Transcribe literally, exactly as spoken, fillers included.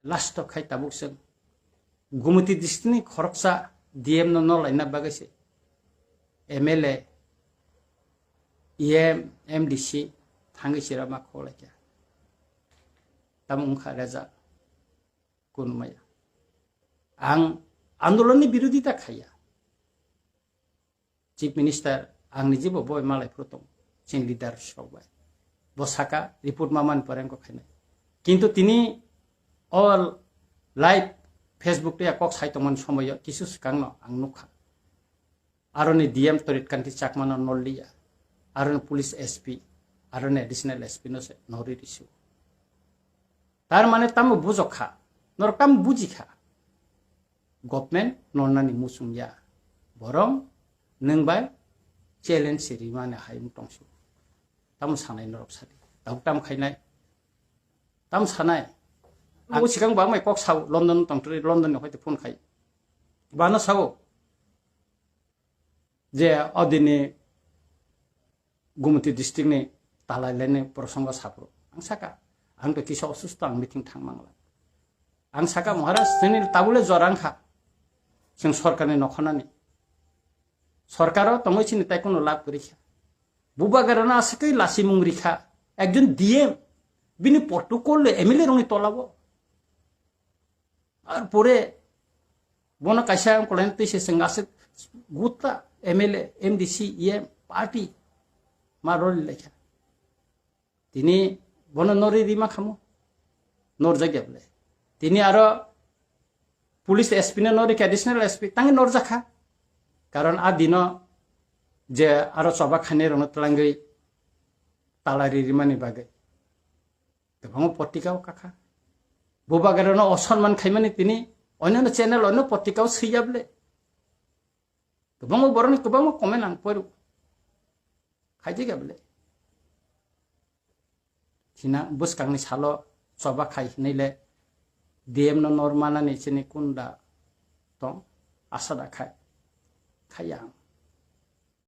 Last o khai tabuk chwng Gumoti district ni khoroksa D M no nolaina bagwi se M L A, E M, M D C thangwi chwra ma kholaikha. Tamo wngkha result? Kunmaya. Ang andolon ni birodita khaiya. Chief Minister ang ni jibo boi malai phuru tong, chini leader rok bai. Bo saka report ma man pore wngkha khainai. Kintu tini all live Facebook tei kok sai tongmani somoyo kisu swkangno ang nukha. Aroni D M Torit Kanti Chakmano nolliya. Aroni police S P, aroni additional S P no se nori risu. Tar mane tamo bujok kha, norok tamo buji kha. Government nornani muchung ya. Borong nwng bai challenge se rimani hai wng tongsu. Tamo sanai norok sadi. Tabuk tamo khainai. Tamo sanai. Ang sikang bangmai kok sao London tongtri, London ni hoite phone khai. Bano sao je odini Gumoti district ni talai leni prosongo sapro. Ang saka, ang to kisa osusto, ang meeting thang mangla. Ang saka, Maharaj, chini tabule jora wngkha. Chwng sorkarni nokhonani. Sorkaro tongwi chini tai kono lab kwrwi kha. Bubagrano aswkwi lasimung rikha. Ekjon D M, bini protocol le M L A rokni tolabo. Ar pore bono kaisa ang kolain twi se chwng aswk gutta M L A, M D C, E M, party ma roli laikha. Tini bono nori rima khamo. Norjak ya bole. Tini aro police S P no nori kha, additional S P tangi norjak kha. Karon a dino je aro choba khainai rokno twlangwi talari rimani bagwi. Kwbangma potrika o kakha. Bubagrano osonman khaimani tini onyono channel, onyo potrika o swiya bole. Kwbangma borokni kwbangma comment ang poru. Khaijak ya bole. China bwskangni salo choba khai hinwi le D M no nor manani chini kunda tong asa da khai. Khaiya ang.